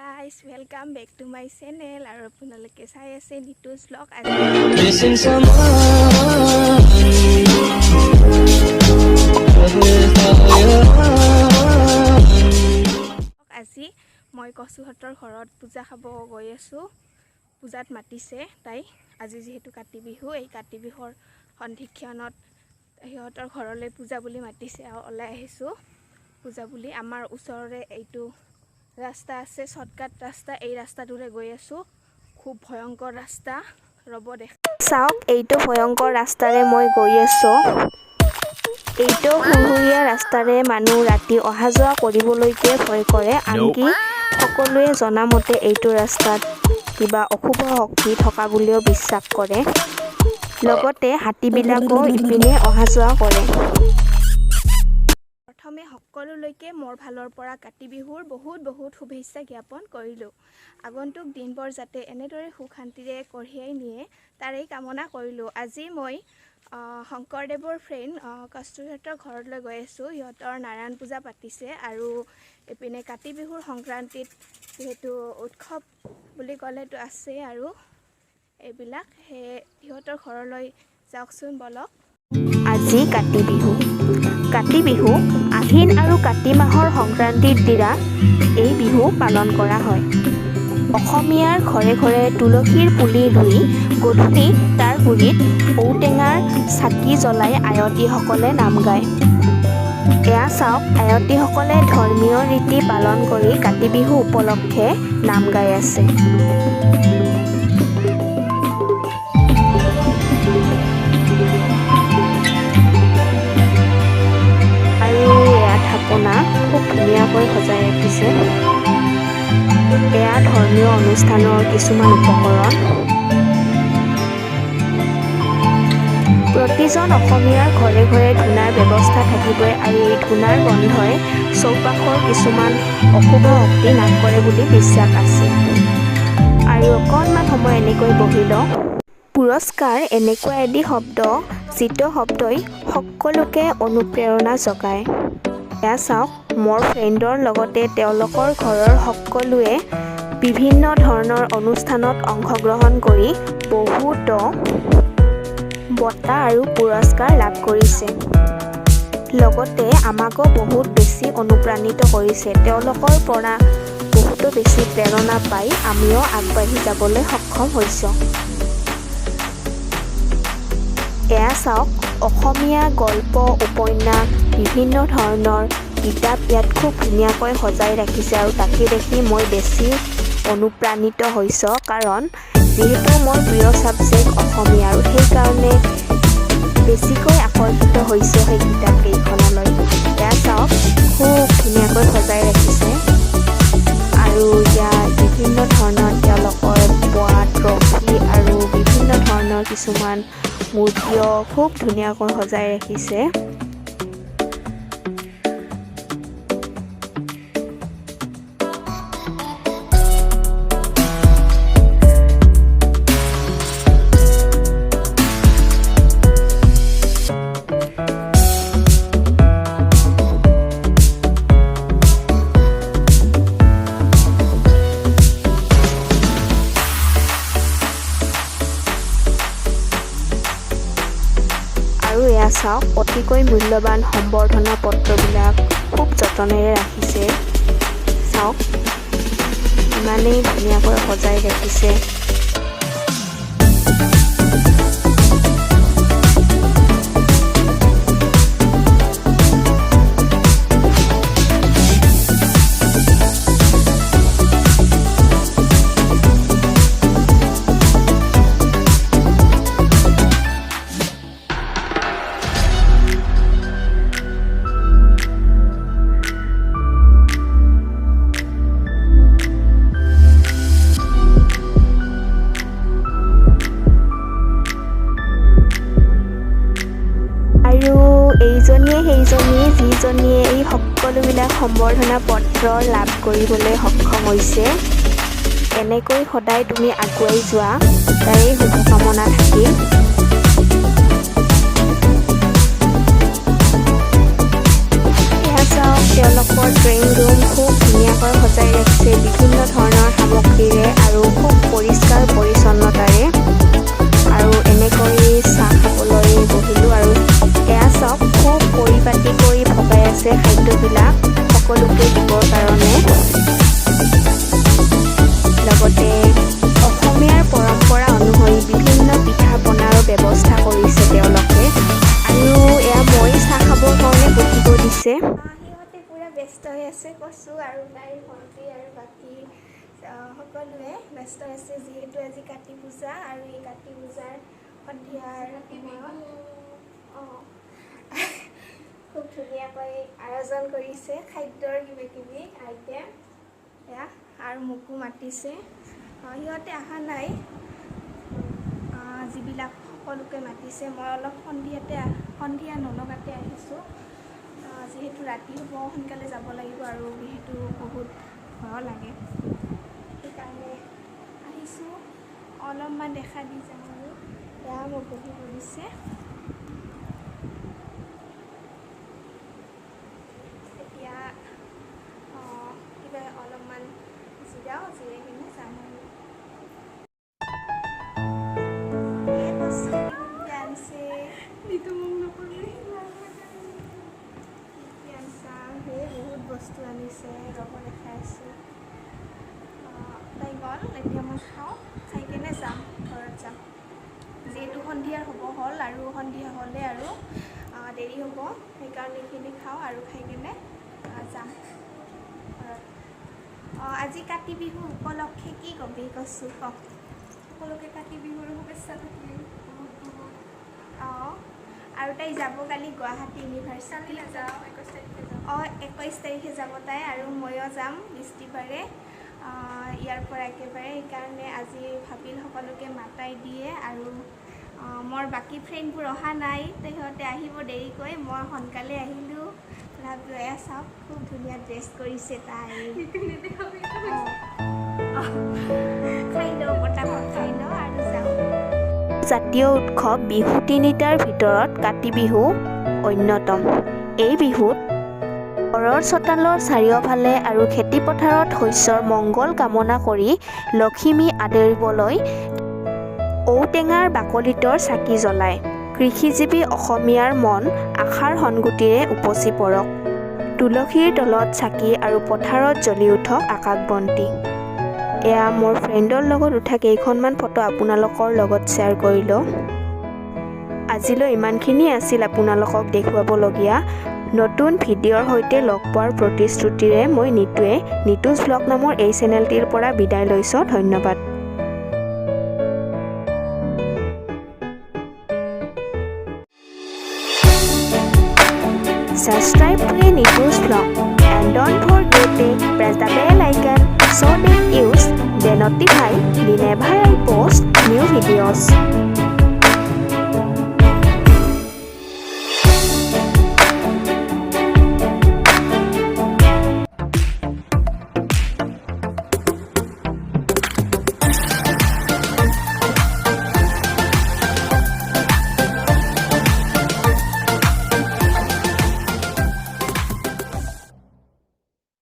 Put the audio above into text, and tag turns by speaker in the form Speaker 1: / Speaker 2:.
Speaker 1: Guys, welcome back to my channel আৰু আপোনালোকে চাই আছে নিতুজ ব্লগ। আজি
Speaker 2: Missing someone with all your
Speaker 1: আজি মই কচুহঁতৰ ঘৰত পূজা খাব গৈ আছোঁ। পূজাত মাতিছে তাই। আজি যিহেতু কাতি বিহু, এই কাতি বিহুৰ সন্ধিক্ষণত সিহঁতৰ ঘৰলৈ পূজা বুলি মাতিছে আৰু ওলাই আহিছোঁ পূজা বুলি। আমাৰ ওচৰৰে এইটো ৰাস্তা আছে, শ্বৰ্টকাট ৰাস্তা, এই ৰাস্তাটোৰে গৈ আছোঁ। খুব ভয়ংকৰ ৰাস্তা, ৰ'ব দেখ। চাওক, এইটো ভয়ংকৰ ৰাস্তাৰে মই গৈ আছোঁ। এইটো সুৰসুৰীয়া ৰাস্তাৰে মানুহ ৰাতি অহা যোৱা কৰিবলৈকে ভয় কৰে। আনকি সকলোৱে জনামতে এইটো ৰাস্তাত কিবা অশুভ শক্তি থকা বুলিও বিশ্বাস কৰে। লগতে হাতীবিলাকো ইপিনে অহা যোৱা কৰে। প্ৰথমে সকলোলৈকে মোৰ ফালৰ পৰা কাতি বিহুৰ বহুত বহুত শুভেচ্ছা জ্ঞাপন কৰিলোঁ। আগন্তুক দিনবোৰ যাতে এনেদৰে সুখ শান্তিৰে কঢ়িয়াই নিয়ে, তাৰেই কামনা কৰিলোঁ। আজি মই শংকৰদেৱৰ ফ্ৰেণ্ড কস্তুৰীহঁতৰ ঘৰলৈ গৈ আছোঁ। সিহঁতৰ নাৰায়ণ পূজা পাতিছে আৰু এইপিনে কাতি বিহুৰ সংক্ৰান্তিত যিহেতু উৎসৱ বুলি ক'লেতো আছেই আৰু এইবিলাক, সেয়ে সিহঁতৰ ঘৰলৈ যাওকচোন বলক। আজি কাতি বিহু। কাতি বিহু আহিন আৰু কাতি মাহৰ সংক্ৰান্তিৰ দিনা এই বিহু পালন কৰা হয়। অসমীয়াৰ ঘৰে ঘৰে তুলসীৰ পুলি ৰুই গধূলি তাৰ গুৰিত ঔটেঙাৰ চাকি জ্বলাই আয়তীসকলে নাম গায়। এয়া চাওক, আয়তীসকলে ধৰ্মীয় ৰীতি পালন কৰি কাতি বিহু উপলক্ষে নাম গাই আছে। আৰু এয়া থাপনা খুব ধুনীয়াকৈ সজাই ৰাখিছে। এয়া ধৰ্মীয় অনুষ্ঠানৰ কিছুমান উপকৰণ। প্ৰতিজন অসমীয়াৰ ঘৰে ঘৰে ধূনাৰ ব্যৱস্থা থাকিবই আৰু এই ধূনাৰ গন্ধই চৌপাশৰ কিছুমান অশুভ শক্তি নাশ কৰে বুলি বিশ্বাস আছে। আৰু অকণমান সময় এনেকৈ বহি লওঁ। পুৰস্কাৰ এনেকুৱা এটি শব্দ, যিটো শব্দই সকলোকে অনুপ্ৰেৰণা যোগায়। এয়া চাওক, মোৰ ফ্ৰেণ্ডৰ লগতে তেওঁলোকৰ ঘৰৰ সকলোৱে বিভিন্ন ধৰণৰ অনুষ্ঠানত অংশগ্ৰহণ কৰি বহুতো বঁটা আৰু পুৰস্কাৰ লাভ কৰিছে। লগতে আমাকো বহুত বেছি অনুপ্ৰাণিত কৰিছে। তেওঁলোকৰ পৰা বহুতো বেছি প্ৰেৰণা পাই আমিও আগবাঢ়ি যাবলৈ সক্ষম হৈছোঁ। এয়া চাওক, অসমীয়া গল্প, উপন্যাস, বিভিন্ন ধৰণৰ কিতাপ ইয়াত খুব ধুনীয়াকৈ সজাই ৰাখিছে আৰু তাকে দেখি মই বেছি অনুপ্ৰাণিত হৈছোঁ, কাৰণ যিহেতু মোৰ প্ৰিয় ছাবজেক্ট অসমীয়া আৰু সেইকাৰণে বেছিকৈ আকৰ্ষিত হৈছোঁ সেই কিতাপ কেইখনলৈ। এয়া চাওক, খুব ধুনীয়াকৈ সজাই ৰাখিছে আৰু ইয়াত বিভিন্ন ধৰণৰ তেওঁলোকৰ পোৱা ট্ৰফি আৰু বিভিন্ন ধৰণৰ কিছুমান মূৰ্তিও খুব ধুনীয়াকৈ সজাই ৰাখিছে। আৰু এয়া চাওক, অতিকৈ মূল্যৱান সম্বৰ্ধনা পত্ৰবিলাক খুব যতনেৰে ৰাখিছে। চাওক, ইমানেই ধুনীয়াকৈ সজাই ৰাখিছে। আৰু এইজনীয়ে সেইজনীয়ে, যিজনীয়ে এই সকলোবিলাক সম্বৰ্ধনা পত্ৰ লাভ কৰিবলৈ সক্ষম হৈছে। এনেকৈ সদায় তুমি আগুৱাই যোৱা, তাৰেই শুভকামনা থাকিল। এয়া চাওক, তেওঁলোকৰ ড্ৰয়িং ৰুম খুব ধুনীয়াকৈ সজাই ৰাখিছে। বিভিন্ন আৰু তাইৰ ভণ্টি আৰু বাকী সকলোৱে ব্যস্ত আছে, যিহেতু আজি কাতি পূজা আৰু এই কাতি পূজাৰ সন্ধিয়াৰ সময়ত খুব ধুনীয়াকৈ আয়োজন কৰিছে খাদ্যৰ কিবা কিবি আইটেম এয়া, আৰু মোকো মাতিছে। সিহঁতে অহা নাই, যিবিলাক সকলোকে মাতিছে। মই অলপ সন্ধিয়া নলগাতে আহিছোঁ, যিহেতু ৰাতি হ'ব, সোনকালে যাব লাগিব আৰু যিহেতু বহুত ভয় লাগে, সেইকাৰণে আহিছোঁ। অলপমান দেখা দি যাওঁ আৰু। এয়া মোক বহি পৰিছে। এতিয়া কিবা অলপমান জিৰাওঁ, জিৰাই কিনে যাম আৰু। এই বস্তু কি আনিছে? কি কি আনিছা? সেই বহুত বস্তু আনিছে, ৰ'ব দেখাই আছোঁ। তাই গ'ল, এতিয়া মই খাওঁ, খাই কেনে যাম, ঘৰত যাম। যিহেতু সন্ধিয়াৰ হ'ব হ'ল আৰু সন্ধিয়া হ'লে আৰু দেৰি হ'ব, সেইকাৰণে এইখিনি খাওঁ আৰু খাই কেনে যাম ঘৰত। আজি কাতি বিহু উপলক্ষে কি কবি কচোন ক?
Speaker 3: সকলোকে কাতি বিহুৰ শুভেচ্ছা থাকিল বহুত বহুত।
Speaker 1: আৰু তাই যাব কালি গুৱাহাটী ইউনিভাৰ্চিটি।
Speaker 3: কালি নাযাওঁ, 21 তাৰিখে যাওঁ।
Speaker 1: 21 তাৰিখে যাব তাই আৰু ময়ো যাম বৃহস্পতিবাৰে ইয়াৰ পৰা একেবাৰে। সেইকাৰণে আজি ভাবিল সকলোকে মাতাই দিয়ে। আৰু মোৰ বাকী ফ্ৰেণ্ডবোৰ অহা নাই, সিহঁতে আহিব দেৰিকৈ, মই সোনকালে আহিলোঁ। তথাপিও এয়া চাওক, খুব ধুনীয়া ড্ৰেছ কৰিছে তাই। খাই লওঁ, পটাপট খাই লওঁ আৰু যাওঁ।
Speaker 4: জাতীয় উৎসৱ বিহু তিনিটাৰ ভিতৰত কাতি বিহু অন্যতম। এই বিহুত ঘৰৰ চোতালৰ চাৰিওফালে আৰু খেতিপথাৰত শস্যৰ মংগল কামনা কৰি লখিমী আদৰিবলৈ ঔটেঙাৰ বাকলিতৰ চাকি জ্বলায়। কৃষিজীৱী অসমীয়াৰ মন আশাৰ সোণগুটিৰে উপচি পৰক। তুলসীৰ তলত চাকি আৰু পথাৰত জ্বলি উঠক আকাশ বন্তি। এয়া মোৰ ফ্ৰেণ্ডৰ লগত উঠা কেইখনমান ফটো আপোনালোকৰ লগত শ্বেয়াৰ কৰিলোঁ। আজিলৈ ইমানখিনিয়ে আছিল আপোনালোকক দেখুৱাবলগীয়া। নতুন ভিডিঅ'ৰ সৈতে লগ পোৱাৰ প্ৰতিশ্ৰুতিৰে মই নিতুৱে নিতুজ ভ্লগ নামৰ এই চেনেলটিৰ পৰা বিদায় লৈছোঁ। ধন্যবাদ। Subscribe to Nitu's Vlog and don't forget to press the bell icon so that you they notify whenever I post new videos.